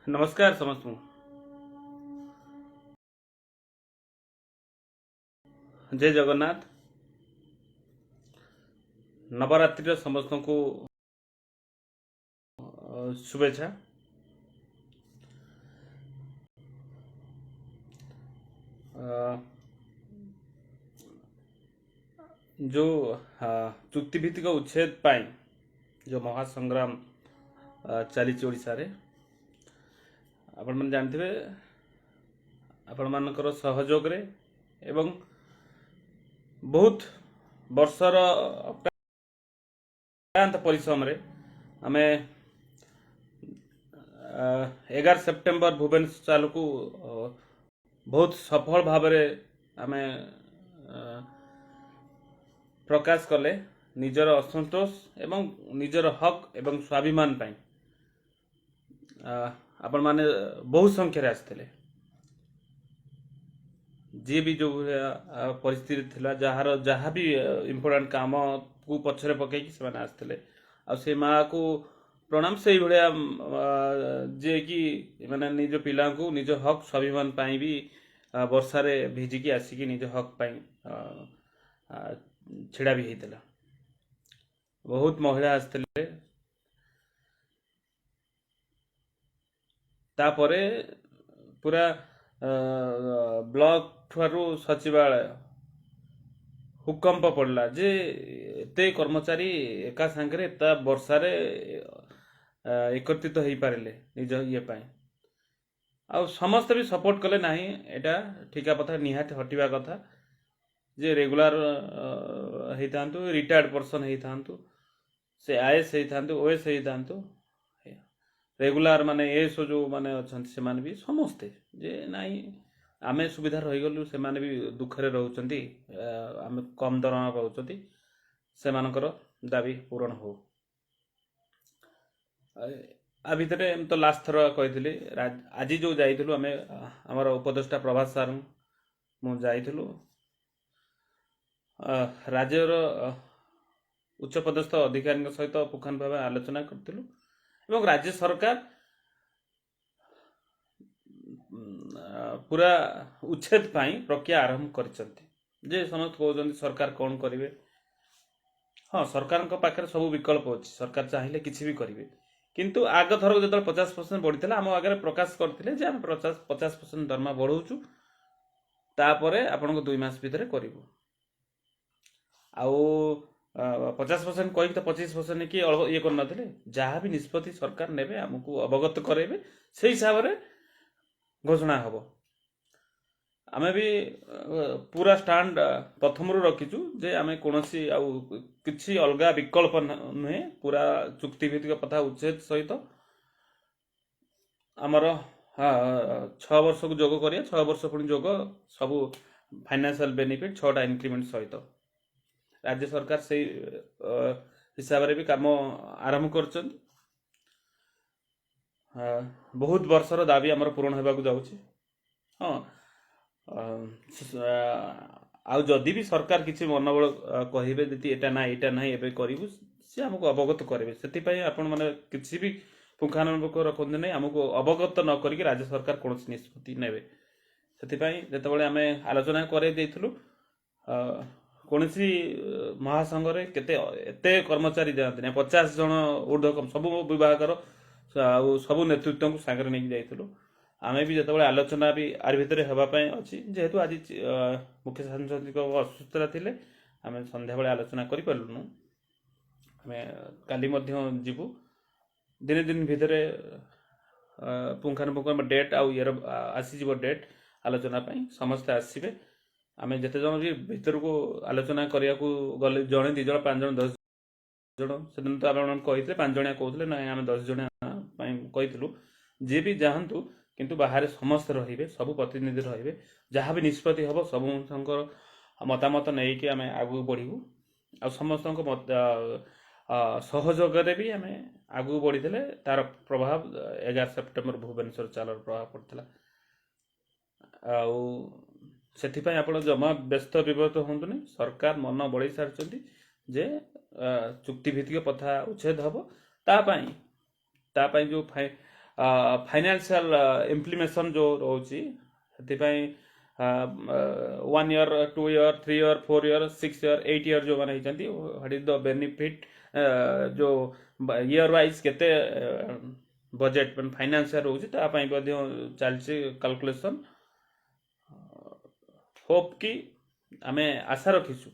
ନମସ୍କାର ସମସ୍ତଙ୍କୁ। ଜୟ ଜଗନ୍ନାଥ। ନବରାତ୍ରିର ସମସ୍ତଙ୍କୁ ଶୁଭେଚ୍ଛା। ଯୋଉ ଚୁକ୍ତିଭିତ୍ତିକ ଉଚ୍ଛେଦ ପାଇଁ ଯେଉଁ ମହାସଂଗ୍ରାମ ଚାଲିଛି ଓଡ଼ିଶାରେ, ଆପଣମାନେ ଜାଣିଥିବେ, ଆପଣମାନଙ୍କର ସହଯୋଗରେ ଏବଂ ବହୁତ ବର୍ଷର ଅକ୍ଳାନ୍ତ ପରିଶ୍ରମରେ ଆମେ 11 ସେପ୍ଟେମ୍ବର ଭୁବନେଶ୍ୱର ଚାଲକୁ ବହୁତ ସଫଳ ଭାବରେ ଆମେ ପ୍ରକାଶ କଲେ ନିଜର ଅସନ୍ତୋଷ ଏବଂ ନିଜର ହକ୍ ଏବଂ ସ୍ୱାଭିମାନ ପାଇଁ। ଆପଣମାନେ ବହୁ ସଂଖ୍ୟାରେ ଆସିଥିଲେ। ଯିଏ ବି ଯେଉଁ ଭଳିଆ ପରିସ୍ଥିତି ଥିଲା, ଯାହାର ଯାହା ବି ଇମ୍ପୋର୍ଟାଣ୍ଟ କାମକୁ ପଛରେ ପକେଇକି ସେମାନେ ଆସିଥିଲେ। ଆଉ ସେ ମାଆକୁ ପ୍ରଣାମ, ସେଇଭଳିଆ ଯିଏକି ମାନେ ନିଜ ପିଲାଙ୍କୁ ନିଜ ହକ୍ ସ୍ୱାଭିମାନ ପାଇଁ ବି ବର୍ଷାରେ ଭିଜିକି ଆସିକି ନିଜ ହକ୍ ପାଇଁ ଛିଡ଼ା ବି ହେଇଥିଲା। ବହୁତ ମହିଳା ଆସିଥିଲେ। ତାପରେ ପୁରା ବ୍ଲକ ଠାରୁ ସଚିବାଳୟ ଭୂକମ୍ପ ପଡ଼ିଲା ଯେ ଏତେ କର୍ମଚାରୀ ଏକା ସାଙ୍ଗରେ ତା ବର୍ଷାରେ ଏକତ୍ରିତ ହେଇପାରିଲେ ନିଜ ଇଏ ପାଇଁ। ଆଉ ସମସ୍ତେ ବି ସପୋର୍ଟ କଲେ, ନାହିଁ, ଏଇଟା ଠିକା ପ୍ରଥା ନିହାତି ହଟିବା କଥା। ଯେ ରେଗୁଲାର ହେଇଥାନ୍ତୁ, ରିଟାୟାର୍ଡ ପର୍ସନ୍ ହେଇଥାନ୍ତୁ, ସେ ଆଇଏଏସ୍ ହେଇଥାନ୍ତୁ, ଓଏଏସ୍ ହେଇଥାନ୍ତୁ, ରେଗୁଲାର ମାନେ ଏଏସ୍ଓ ଯେଉଁମାନେ ଅଛନ୍ତି, ସେମାନେ ବି ସମସ୍ତେ ଯେ ନାଇଁ, ଆମେ ସୁବିଧା ରହିଗଲୁ, ସେମାନେ ବି ଦୁଃଖରେ ରହୁଛନ୍ତି, ଆମେ କମ୍ ଦରମା ପାଉଛନ୍ତି, ସେମାନଙ୍କର ଦାବି ପୂରଣ ହଉ। ଆ ଭିତରେ ମୁଁ ତ ଲାଷ୍ଟ ଥର କହିଥିଲି, ଆଜି ଯେଉଁ ଯାଇଥିଲୁ ଆମେ, ଆମର ଉପଦେଷ୍ଟା ପ୍ରଭାତ ସାର୍ ମୁଁ ଯାଇଥିଲୁ, ରାଜ୍ୟର ଉଚ୍ଚପଦସ୍ଥ ଅଧିକାରୀଙ୍କ ସହିତ ପୁଙ୍ଖାନୁପୁଙ୍ଖ ଭାବେ ଆଲୋଚନା କରିଥିଲୁ ଏବଂ ରାଜ୍ୟ ସରକାର ପୁରା ଉଚ୍ଛେଦ ପାଇଁ ପ୍ରକ୍ରିୟା ଆରମ୍ଭ କରିଛନ୍ତି। ଯେ ସମସ୍ତେ କହୁଛନ୍ତି ସରକାର କ'ଣ କରିବେ? ହଁ, ସରକାରଙ୍କ ପାଖରେ ସବୁ ବିକଳ୍ପ ଅଛି। ସରକାର ଚାହିଁଲେ କିଛି ବି କରିବେ। କିନ୍ତୁ ଆଗ ଥରକ ଯେତେବେଳେ 50% ବଢ଼ିଥିଲା, ଆମ ଆଗରେ ପ୍ରକାଶ କରିଥିଲେ ଯେ ଆମେ 50% ଦରମା ବଢ଼ଉଛୁ, ତାପରେ ଆପଣଙ୍କ 2 ମାସ ଭିତରେ କରିବୁ। ଆଉ 50% କହିକି ତ 25% କି ଅଳ୍ପ ଇଏ କରିନଥିଲେ। ଯାହା ବି ନିଷ୍ପତ୍ତି ସରକାର ନେବେ, ଆମକୁ ଅବଗତ କରାଇବେ, ସେଇ ହିସାବରେ ଘୋଷଣା ହେବ। ଆମେ ବି ପୁରା ଷ୍ଟାଣ୍ଡ ପ୍ରଥମରୁ ରଖିଛୁ ଯେ ଆମେ କୌଣସି ଆଉ କିଛି ଅଲଗା ବିକଳ୍ପ ନୁହେଁ, ପୁରା ଚୁକ୍ତିଭିତ୍ତିକ ପ୍ରଥା ଉଚ୍ଛେଦ ସହିତ ଆମର 6 ବର୍ଷକୁ ଯୋଗ କରିବା, 6 ବର୍ଷ ପୁଣି ଯୋଗ, ସବୁ ଫାଇନାନ୍ସିଆଲ ବେନିଫିଟ୍, ଛଅଟା ଇନକ୍ରିମେଣ୍ଟ ସହିତ। ରାଜ୍ୟ ସରକାର ସେଇ ହିସାବରେ ବି କାମ ଆରମ୍ଭ କରିଛନ୍ତି। ବହୁତ ବର୍ଷର ଦାବି ଆମର ପୂରଣ ହେବାକୁ ଯାଉଛି। ହଁ, ଆଉ ଯଦି ବି ସରକାର କିଛି ମନୋବଳ କହିବେ, ଯଦି ଏଇଟା ନାହିଁ, ଏଇଟା ନାହିଁ, ଏବେ କରିବୁ, ସେ ଆମକୁ ଅବଗତ କରିବେ। ସେଥିପାଇଁ ଆପଣମାନେ କିଛି ବି ପୁଙ୍ଖାନୁପୁଙ୍ଖ ରଖନ୍ତୁ ନାହିଁ। ଆମକୁ ଅବଗତ ନ କରିକି ରାଜ୍ୟ ସରକାର କୌଣସି ନିଷ୍ପତ୍ତି ନେବେ, ସେଥିପାଇଁ ଯେତେବେଳେ ଆମେ ଆଲୋଚନା କରାଇ ଦେଇଥିଲୁ, କୌଣସି ମହାସଂଘରେ କେତେ ଏତେ କର୍ମଚାରୀ ଯାଆନ୍ତି ନାହିଁ, 50 ଜଣ ଉର୍ଦ୍ଧ୍ୱ କମ, ସବୁ ବିଭାଗର ଆଉ ସବୁ ନେତୃତ୍ୱଙ୍କୁ ସାଙ୍ଗରେ ନେଇକି ଯାଇଥିଲୁ। ଆମେ ବି ଯେତେବେଳେ ଆଲୋଚନା ବି ଆରି ଭିତରେ ହେବା ପାଇଁ ଅଛି, ଯେହେତୁ ଆଜି ମୁଖ୍ୟ ଶାସନ ସଚିବ ଅସୁସ୍ଥତା ଥିଲେ, ଆମେ ସନ୍ଧ୍ୟାବେଳେ ଆଲୋଚନା କରିପାରିଲୁନୁ। ଆମେ କାଲି ମଧ୍ୟ ଯିବୁ। ଦିନେ ଦିନ ଭିତରେ ପୁଙ୍ଖାନୁପୁଙ୍ଖ ଡେଟ୍ ଆଉ ଇଏର ଆସିଯିବ ଡେଟ୍। ଆଲୋଚନା ପାଇଁ ସମସ୍ତେ ଆସିବେ। ଆମେ ଯେତେ ଜଣ ବି ଭିତରକୁ ଆଲୋଚନା କରିବାକୁ ଗଲେ, ଜଣେ, ଦି ଜଣ, ପାଞ୍ଚ ଜଣ, 10 ଜଣ, ସେଦିନ ତ ଆପଣମାନେ କହିଥିଲେ ପାଞ୍ଚ ଜଣିଆ କହୁଥିଲେ, ନାଇଁ, ଆମେ 10 ଜଣିଆ ପାଇଁ କହିଥିଲୁ। ଯିଏ ବି ଯାଆନ୍ତୁ, କିନ୍ତୁ ବାହାରେ ସମସ୍ତେ ରହିବେ, ସବୁ ପ୍ରତିନିଧି ରହିବେ। ଯାହା ବି ନିଷ୍ପତ୍ତି ହେବ, ସମସ୍ତଙ୍କର ମତାମତ ନେଇକି ଆମେ ଆଗକୁ ବଢ଼ିବୁ। ଆଉ ସମସ୍ତଙ୍କ ସହଯୋଗରେ ବି ଆମେ ଆଗକୁ ବଢ଼ିଥିଲେ। ତାର ପ୍ରଭାବ 11 ସେପ୍ଟେମ୍ବର ଭୁବନେଶ୍ୱର ଚାଲର ପ୍ରଭାବ ପଡ଼ିଥିଲା। ଆଉ ସେଥିପାଇଁ ଆପଣ ଜମା ବ୍ୟସ୍ତ ବିବ୍ରତ ହୁଅନ୍ତୁନି। ସରକାର ମନ ବଳେଇ ସାରିଛନ୍ତି ଯେ ଚୁକ୍ତିଭିତ୍ତିକ ପ୍ରଥା ଉଚ୍ଛେଦ ହେବ। ତା ପାଇଁ ଯେଉଁ ଫାଇନାନ୍ସିଆଲ ଇମ୍ପ୍ଲିମେସନ୍ ଯେଉଁ ରହୁଛି, ସେଥିପାଇଁ 1 year, 2 year, 3 year, 4 year, 6 year, 8 year ଯେଉଁମାନେ ହେଇଛନ୍ତି, what is the benefit, ଯେଉଁ ଇୟର ୱାଇଜ୍ କେତେ ବଜେଟ୍ ମାନେ ଫାଇନାନ୍ସିଆଲ ରହୁଛି, ତା ପାଇଁ ମଧ୍ୟ ଚାଲିଛି କାଲକୁଲେସନ୍। ହୋପ୍ କି ଆମେ ଆଶା ରଖିଛୁ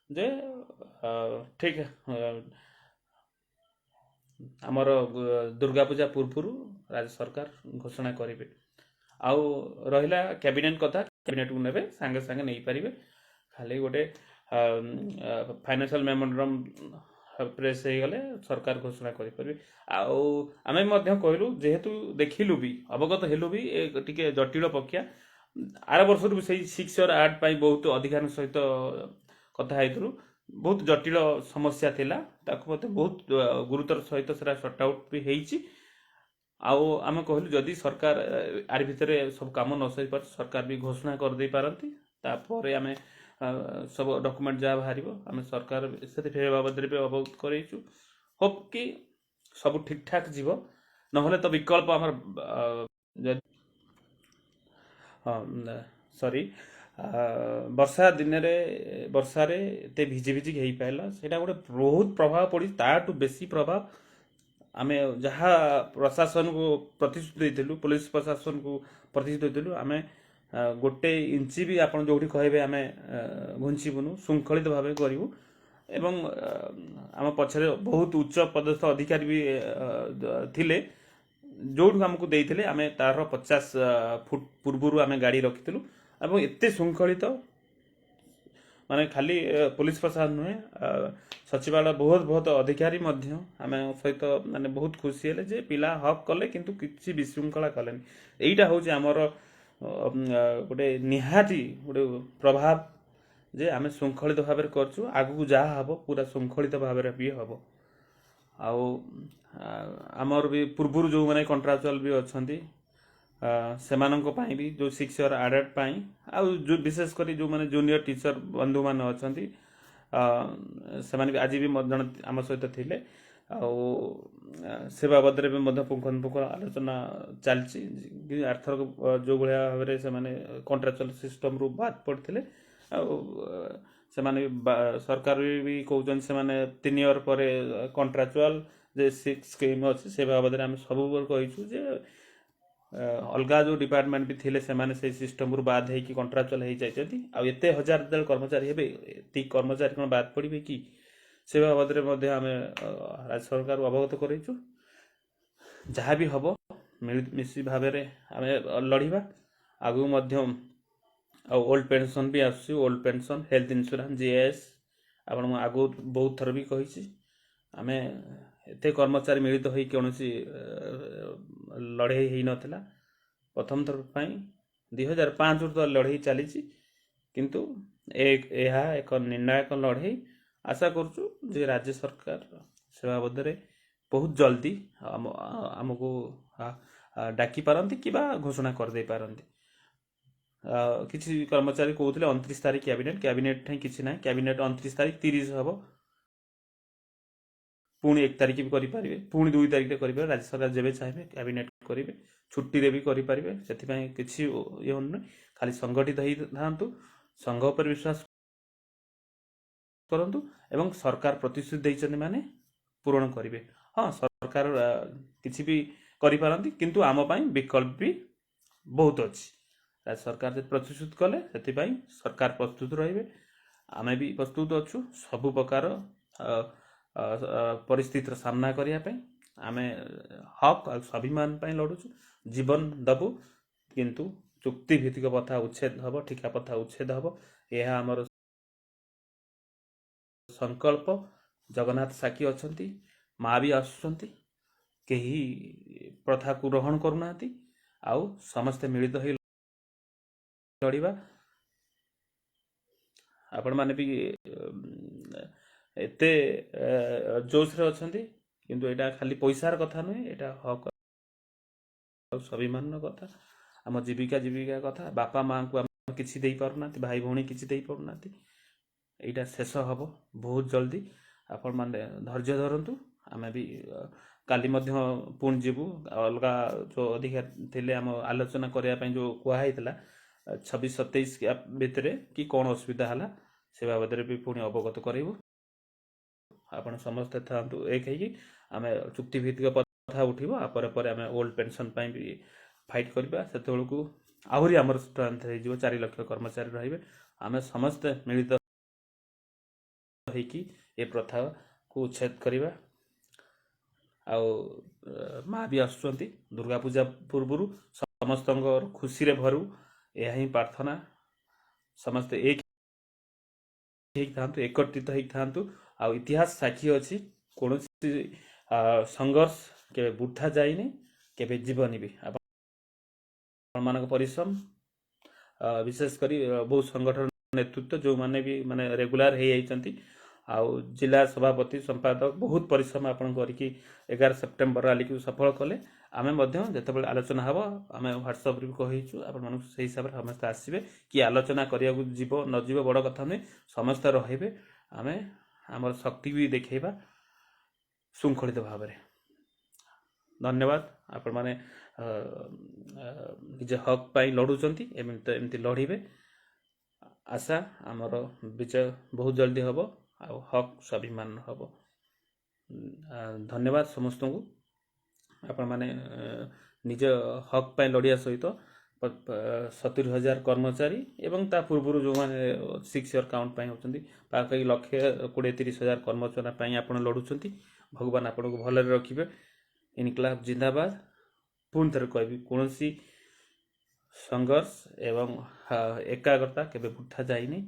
ଯେ ଠିକ୍ ଆମର ଦୁର୍ଗା ପୂଜା ପୂର୍ବରୁ ରାଜ୍ୟ ସରକାର ଘୋଷଣା କରିବେ। ଆଉ ରହିଲା କ୍ୟାବିନେଟ୍ କଥା, କ୍ୟାବିନେଟ୍କୁ ନେବେ, ସାଙ୍ଗେ ସାଙ୍ଗେ ନେଇପାରିବେ। ଖାଲି ଗୋଟେ ଫାଇନାନ୍ସିଆଲ ମେମୋରାଣ୍ଡମ୍ ପ୍ରେସ୍ ହେଇଗଲେ ସରକାର ଘୋଷଣା କରିପାରିବେ। ଆଉ ଆମେ ମଧ୍ୟ କହିଲୁ, ଯେହେତୁ ଦେଖିଲୁ ବି, ଅବଗତ ହେଲୁ ବି, ଏ ଟିକେ ଜଟିଳ ପ୍ରକ୍ରିୟା। ଆର ବର୍ଷରୁ ବି ସେଇ 6 ଇୟର ଆଡ୍ ପାଇଁ ବହୁତ ଅଧିକାରୀଙ୍କ ସହିତ କଥା ହେଇଥିଲୁ। ବହୁତ ଜଟିଳ ସମସ୍ୟା ଥିଲା, ତାକୁ ମଧ୍ୟ ବହୁତ ଗୁରୁତର ସହିତ ସେଟା ସର୍ଟ ଆଉଟ୍ ବି ହେଇଛି। ଆଉ ଆମେ କହିଲୁ, ଯଦି ସରକାର ଆରି ଭିତରେ ସବୁ କାମ ନ ସରିପାରୁଛି, ସରକାର ବି ଘୋଷଣା କରିଦେଇ ପାରନ୍ତି। ତାପରେ ଆମେ ସବୁ ଡକୁମେଣ୍ଟ ଯାହା ବାହାରିବ, ଆମେ ସରକାର ସେଥି ବାବଦରେ ବି ଅବଗତ କରେଇଛୁ। ହୋପ୍ କି ସବୁ ଠିକ୍ ଠାକ୍ ଯିବ। ନହେଲେ ତ ବିକଳ୍ପ ଆମର ଯଦି, ହଁ, ସରି, ବର୍ଷା ଦିନରେ ବର୍ଷାରେ ଏତେ ଭିଜି ଭିଜିକି ହେଇପାରିଲା, ସେଇଟା ଗୋଟେ ବହୁତ ପ୍ରଭାବ ପଡ଼ିଛି। ତାଠୁ ବେଶୀ ପ୍ରଭାବ ଆମେ ଯାହା ପ୍ରଶାସନକୁ ପ୍ରତିଶ୍ରୁତି ଦେଇଥିଲୁ, ପୋଲିସ ପ୍ରଶାସନକୁ ପ୍ରତିଶ୍ରୁତି ଦେଇଥିଲୁ, ଆମେ ଗୋଟେ ଇଞ୍ଚି ବି ଆପଣ ଯୋଉଠି କହିବେ ଆମେ ଘୁଞ୍ଚିବୁନୁ, ଶୃଙ୍ଖଳିତ ଭାବେ କରିବୁ। ଏବଂ ଆମ ପଛରେ ବହୁତ ଉଚ୍ଚ ପଦସ୍ଥ ଅଧିକାରୀ ବି ଥିଲେ। ଯୋଉଠୁ ଆମକୁ ଦେଇଥିଲେ, ଆମେ ତାର 50 ଫୁଟ ପୂର୍ବରୁ ଆମେ ଗାଡ଼ି ରଖିଥିଲୁ। ଏବଂ ଏତେ ଶୃଙ୍ଖଳିତ, ମାନେ ଖାଲି ପୋଲିସ ପ୍ରଶାସନ ନୁହେଁ, ସଚିବାଳୟ ବହୁତ ବହୁତ ଅଧିକାରୀ ମଧ୍ୟ ଆମେ ସହିତ ମାନେ ବହୁତ ଖୁସି ହେଲେ ଯେ ପିଲା ହକ୍ କଲେ, କିନ୍ତୁ କିଛି ବିଶୃଙ୍ଖଳା କଲେନି। ଏଇଟା ହେଉଛି ଆମର ଗୋଟେ ନିହାତି ଗୋଟେ ପ୍ରଭାବ ଯେ ଆମେ ଶୃଙ୍ଖଳିତ ଭାବରେ କରୁଛୁ। ଆଗକୁ ଯାହା ହବ, ପୁରା ଶୃଙ୍ଖଳିତ ଭାବରେ ବି ହବ। ଆଉ ଆମର ବି ପୂର୍ବରୁ ଯେଉଁମାନେ କଣ୍ଟ୍ରାଚୁଆଲ ବି ଅଛନ୍ତି, ସେମାନଙ୍କ ପାଇଁ ବି ଯେଉଁ 6 ଇୟର ଆଡେଡ୍ ପାଇଁ, ଆଉ ଯେଉଁ ବିଶେଷ କରି ଯେଉଁମାନେ ଜୁନିୟର ଟିଚର ବନ୍ଧୁମାନେ ଅଛନ୍ତି, ସେମାନେ ବି ଆଜି ବି ଜଣେ ଆମ ସହିତ ଥିଲେ। ଆଉ ସେ ବାବଦରେ ବି ମଧ୍ୟ ପୁଙ୍ଖାନୁପୁଙ୍ଖ ଆଲୋଚନା ଚାଲିଛି। ଆରଥରକ ଯେଉଁ ଭଳିଆ ଭାବରେ ସେମାନେ କଣ୍ଟ୍ରାଚୁଆଲ ସିଷ୍ଟମରୁ ବାଦ ପଡ଼ିଥିଲେ, ଆଉ ସେମାନେ ବି ସରକାର ବି କହୁଛନ୍ତି ସେମାନେ 3 ଇୟର ପରେ କଣ୍ଟ୍ରାଚୁଆଲ ଯେ ସ୍କିମ୍ ଅଛି, ସେ ବାବଦରେ ଆମେ ସବୁବେଳେ କହିଛୁ ଯେ ଅଲଗା ଯେଉଁ ଡିପାର୍ଟମେଣ୍ଟ ବି ଥିଲେ, ସେମାନେ ସେଇ ସିଷ୍ଟମରୁ ବାଦ ହେଇକି କଣ୍ଟ୍ରାଚୁଆଲ ହେଇଯାଇଛନ୍ତି। ଆଉ ଏତେ ହଜାର ଯେତେବେଳେ କର୍ମଚାରୀ ହେବେ, ଏତିକି କର୍ମଚାରୀ କ'ଣ ବାଦ ପଡ଼ିବେ କି? ସେ ବାବଦରେ ମଧ୍ୟ ଆମେ ରାଜ୍ୟ ସରକାରକୁ ଅବଗତ କରେଇଛୁ। ଯାହା ବି ହବ, ମିଳିମିଶି ଭାବରେ ଆମେ ଲଢ଼ିବା ଆଗକୁ ମଧ୍ୟ। ଆଉ ଓଲ୍ଡ ପେନସନ୍ ବି ଆସୁଛି, old pension, health insurance, GS. ଆପଣଙ୍କୁ ଆଗରୁ ବହୁତ ଥର ବି କହିଛି, ଆମେ ଏତେ କର୍ମଚାରୀ ମିଳିତ ହୋଇ କୌଣସି ଲଢ଼େଇ ହେଇନଥିଲା। ପ୍ରଥମ ଥର ପାଇଁ 2005ରୁ ତ ଲଢ଼େଇ ଚାଲିଛି, କିନ୍ତୁ ଏହା ଏକ ନିର୍ଣ୍ଣାୟକ ଲଢ଼େଇ। ଆଶା କରୁଛୁ ଯେ ରାଜ୍ୟ ସରକାର ସେ ବାବଦରେ ବହୁତ ଜଲ୍ଦି ଆମକୁ ଡାକି ପାରନ୍ତି କିମ୍ବା ଘୋଷଣା କରିଦେଇ ପାରନ୍ତି। କିଛି କର୍ମଚାରୀ କହୁଥିଲେ 29 ତାରିଖ କ୍ୟାବିନେଟ୍। କ୍ୟାବିନେଟ୍ ଠାଇଁ କିଛି ନାହିଁ। କ୍ୟାବିନେଟ୍ 29 ତାରିଖ, 30 ହେବ, ପୁଣି 1 ତାରିଖ ବି କରିପାରିବେ, ପୁଣି 2 ତାରିଖରେ କରିପାରିବେ। ରାଜ୍ୟ ସରକାର ଯେବେ ଚାହିଁବେ କ୍ୟାବିନେଟ୍ କରିବେ, ଛୁଟିରେ ବି କରିପାରିବେ। ସେଥିପାଇଁ କିଛି ଇଏ ନୁହେଁ। ଖାଲି ସଂଗଠିତ ହେଇଥାନ୍ତୁ, ସଂଘ ଉପରେ ବିଶ୍ୱାସ କରନ୍ତୁ ଏବଂ ସରକାର ପ୍ରତିଶ୍ରୁତି ଦେଇଛନ୍ତି ମାନେ ପୂରଣ କରିବେ। ହଁ, ସରକାର କିଛି ବି କରିପାରନ୍ତି, କିନ୍ତୁ ଆମ ପାଇଁ ବିକଳ୍ପ ବି ବହୁତ ଅଛି। ରାଜ୍ୟ ସରକାର ଯଦି ପ୍ରତିଶ୍ରୁତି କଲେ, ସେଥିପାଇଁ ସରକାର ପ୍ରସ୍ତୁତ ରହିବେ। ଆମେ ବି ପ୍ରସ୍ତୁତ ଅଛୁ ସବୁ ପ୍ରକାର ପରିସ୍ଥିତିର ସାମ୍ନା କରିବା ପାଇଁ। ଆମେ ହକ୍ ଆଉ ସ୍ୱାଭିମାନ ପାଇଁ ଲଢ଼ୁଛୁ, ଜୀବନ ଦବୁ, କିନ୍ତୁ ଚୁକ୍ତି ଭିତ୍ତିକ ପ୍ରଥା ଉଚ୍ଛେଦ ହେବ, ଠିକା ପ୍ରଥା ଉଚ୍ଛେଦ ହେବ, ଏହା ଆମର ସଂକଳ୍ପ। ଜଗନ୍ନାଥ ସାକ୍ଷୀ ଅଛନ୍ତି, ମା ବି ଆସୁଛନ୍ତି। କେହି ପ୍ରଥାକୁ ଗ୍ରହଣ କରୁନାହାନ୍ତି। ଆଉ ସମସ୍ତେ ମିଳିତ ହୋଇ ଲଢ଼ିବା। ଆପଣମାନେ ବି ଏତେ ଜୋସରେ ଅଛନ୍ତି, କିନ୍ତୁ ଏଇଟା ଖାଲି ପଇସାର କଥା ନୁହେଁ, ଏଇଟା ହକ୍ ଆଉ ସ୍ୱାଭିମାନର କଥା, ଆମ ଜୀବିକା କଥା। ବାପା ମାଆଙ୍କୁ ଆମେ କିଛି ଦେଇପାରୁନାହାନ୍ତି, ଭାଇ ଭଉଣୀ କିଛି ଦେଇପାରୁନାହାନ୍ତି। ଏଇଟା ଶେଷ ହେବ ବହୁତ ଜଲ୍ଦି। ଆପଣମାନେ ଧୈର୍ଯ୍ୟ ଧରନ୍ତୁ। ଆମେ ବି କାଲି ମଧ୍ୟ ପୁଣି ଯିବୁ। ଅଲଗା ଯେଉଁ ଅଧିକାରୀ ଥିଲେ, ଆମ ଆଲୋଚନା କରିବା ପାଇଁ ଯେଉଁ କୁହା ହେଇଥିଲା 26 27 ଭିତରେ କି କ'ଣ ଅସୁବିଧା ହେଲା, ସେ ବାବଦରେ ବି ପୁଣି ଅବଗତ କରିବୁ। ଆପଣ ସମସ୍ତେ ଥାଆନ୍ତୁ ଏକ ହେଇକି। ଆମେ ଚୁକ୍ତିଭିତ୍ତିକ କଥା ଉଠିବ। ଆ ପରେ ପରେ ଆମେ ଓଲ୍ଡ ପେନସନ୍ ପାଇଁ ବି ଫାଇଟ୍ କରିବା। ସେତେବେଳକୁ ଆହୁରି ଆମର ଷ୍ଟ୍ରେନ୍ଥ ହେଇଯିବ। 4 ଲକ୍ଷ କର୍ମଚାରୀ ରହିବେ। ଆମେ ସମସ୍ତେ ମିଳିତ ହେଇକି ଏ ପ୍ରଥାକୁ ଉଚ୍ଛେଦ କରିବା। ଆଉ ମା ବି ଆସୁଛନ୍ତି ଦୁର୍ଗା ପୂଜା ପୂର୍ବରୁ। ସମସ୍ତଙ୍କ ଖୁସିରେ ଭରୁ, ଏହା ହିଁ ପ୍ରାର୍ଥନା। ସମସ୍ତେ ଏକ ହେଇକି ଥାଆନ୍ତୁ, ଏକତ୍ରିତ ହେଇକି ଥାଆନ୍ତୁ। ଆଉ ଇତିହାସ ସାକ୍ଷୀ ଅଛି, କୌଣସି ସଂଘର୍ଷ କେବେ ବୃଥା ଯାଇନି, କେବେ ଯିବନି ବି। ଆପଣମାନଙ୍କ ପରିଶ୍ରମ, ବିଶେଷ କରି ବହୁତ ସଂଗଠନ ନେତୃତ୍ୱ ଯେଉଁମାନେ ବି ମାନେ ରେଗୁଲାର ହେଇଯାଇଛନ୍ତି ଆଉ ଜିଲ୍ଲା ସଭାପତି, ସମ୍ପାଦକ, ବହୁତ ପରିଶ୍ରମ ଆପଣ କରିକି 11 ସେପ୍ଟେମ୍ବର ରାଲିକୁ ସଫଳ କଲେ। ଆମେ ମଧ୍ୟ ଯେତେବେଳେ ଆଲୋଚନା ହେବ, ଆମେ ହ୍ୱାଟ୍ସଆପ୍ରେ ବି କହିଛୁ ଆପଣମାନଙ୍କୁ, ସେଇ ହିସାବରେ ସମସ୍ତେ ଆସିବେ। କି ଆଲୋଚନା କରିବାକୁ ଯିବ ନ ଯିବ ବଡ଼ କଥା ନୁହେଁ, ସମସ୍ତେ ରହିବେ। ଆମେ ଆମର ଶକ୍ତି ବି ଦେଖେଇବା ଶୃଙ୍ଖଳିତ ଭାବରେ। ଧନ୍ୟବାଦ। ଆପଣମାନେ ନିଜ ହକ୍ ପାଇଁ ଲଢ଼ୁଛନ୍ତି, ଏମିତି ଏମିତି ଲଢ଼ିବେ। ଆଶା ଆମର ବିଜୟ ବହୁତ ଜଲ୍ଦି ହେବ ଆଉ ହକ୍ ସ୍ୱାଭିମାନ ହେବ। ଧନ୍ୟବାଦ ସମସ୍ତଙ୍କୁ। ଆପଣମାନେ ନିଜ ହକ୍ ପାଇଁ ଲଢ଼ିବା ସହିତ 70,000 କର୍ମଚାରୀ ଏବଂ ତା ପୂର୍ବରୁ ଯେଉଁମାନେ 6 ଇୟର୍ କାଉଣ୍ଟ ପାଇଁ ହେଉଛନ୍ତି, ପାଖାପାଖି ଲକ୍ଷେ କୋଡ଼ିଏ ତିରିଶ ହଜାର କର୍ମଚାରୀ ପାଇଁ ଆପଣ ଲଢ଼ୁଛନ୍ତି। ଭଗବାନ ଆପଣଙ୍କୁ ଭଲରେ ରଖିବେ। ଇନକଲାବ ଜିନ୍ଦାବାଦ। ପୁଣି ଥରେ କହିବି, କୌଣସି ସଂଘର୍ଷ ଏବଂ ଏକାଗ୍ରତା କେବେ ବୃଥା ଯାଇନି।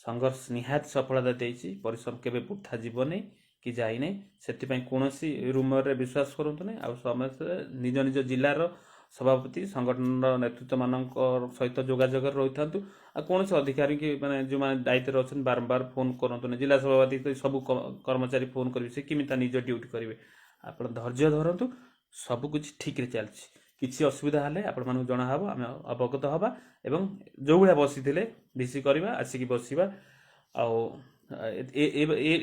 ସଂଘର୍ଷ ନିହାତି ସଫଳତା ଦେଇଛି। ପରିଶ୍ରମ କେବେ ବୃଥା ଯିବନି କି ଯାଇନି। ସେଥିପାଇଁ କୌଣସି ରୁମରରେ ବିଶ୍ୱାସ କରନ୍ତୁ ନାହିଁ। ଆଉ ସମସ୍ତେ ନିଜ ନିଜ ଜିଲ୍ଲାର ସଭାପତି, ସଂଗଠନର ନେତୃତ୍ୱମାନଙ୍କ ସହିତ ଯୋଗାଯୋଗରେ ରହିଥାନ୍ତୁ। ଆଉ କୌଣସି ଅଧିକାରୀ କି ମାନେ ଯେଉଁମାନେ ଦାୟିତ୍ୱରେ ଅଛନ୍ତି, ବାରମ୍ବାର ଫୋନ୍ କରନ୍ତୁ ନାହିଁ। ଜିଲ୍ଲା ସଭାପତି ତ ସବୁ କର୍ମଚାରୀ ଫୋନ୍ କରିବେ, ସେ କେମିତି ତା ନିଜ ଡ୍ୟୁଟି କରିବେ? ଆପଣ ଧୈର୍ଯ୍ୟ ଧରନ୍ତୁ। ସବୁ କିଛି ଠିକ୍ରେ ଚାଲିଛି। କିଛି ଅସୁବିଧା ହେଲେ ଆପଣମାନଙ୍କୁ ଜଣା ହେବ, ଆମେ ଅବଗତ ହେବା ଏବଂ ଯେଉଁ ଭଳିଆ ବସିଥିଲେ ଭିସି କରିବା, ଆସିକି ବସିବା। ଆଉ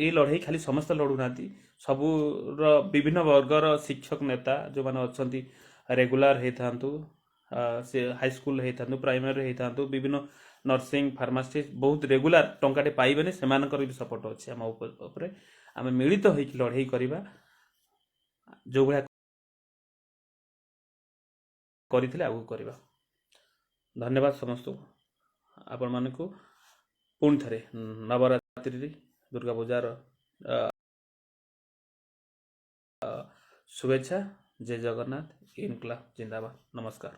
ଏ ଲଢ଼େଇ ଖାଲି ସମସ୍ତେ ଲଢ଼ୁନାହାନ୍ତି। ସବୁର ବିଭିନ୍ନ ବର୍ଗର ଶିକ୍ଷକ ନେତା ଯେଉଁମାନେ ଅଛନ୍ତି, ରେଗୁଲାର ହେଇଥାନ୍ତୁ, ସେ ହାଇସ୍କୁଲ ହେଇଥାନ୍ତୁ, ପ୍ରାଇମେରୀ ହେଇଥାନ୍ତୁ, ବିଭିନ୍ନ ନର୍ସିଂ, ଫାର୍ମାସିଷ୍ଟ, ବହୁତ ରେଗୁଲାର ଟଙ୍କାଟେ ପାଇବେନି, ସେମାନଙ୍କର ବି ସପୋର୍ଟ ଅଛି ଆମ ଉପରେ। ଆମେ ମିଳିତ ହେଇକି ଲଢ଼େଇ କରିବା, ଯେଉଁ ଭଳିଆ କରିଥିଲେ ଆଗକୁ କରିବା। ଧନ୍ୟବାଦ ସମସ୍ତଙ୍କୁ। ଆପଣମାନଙ୍କୁ ପୁଣି ଥରେ ନବରାତ୍ରି, ଦୁର୍ଗା ପୂଜାର ଶୁଭେଚ୍ଛା। ଜୟ ଜଗନ୍ନାଥ। ଇନକଲାବ ଜିନ୍ଦାବାଦ। ନମସ୍କାର।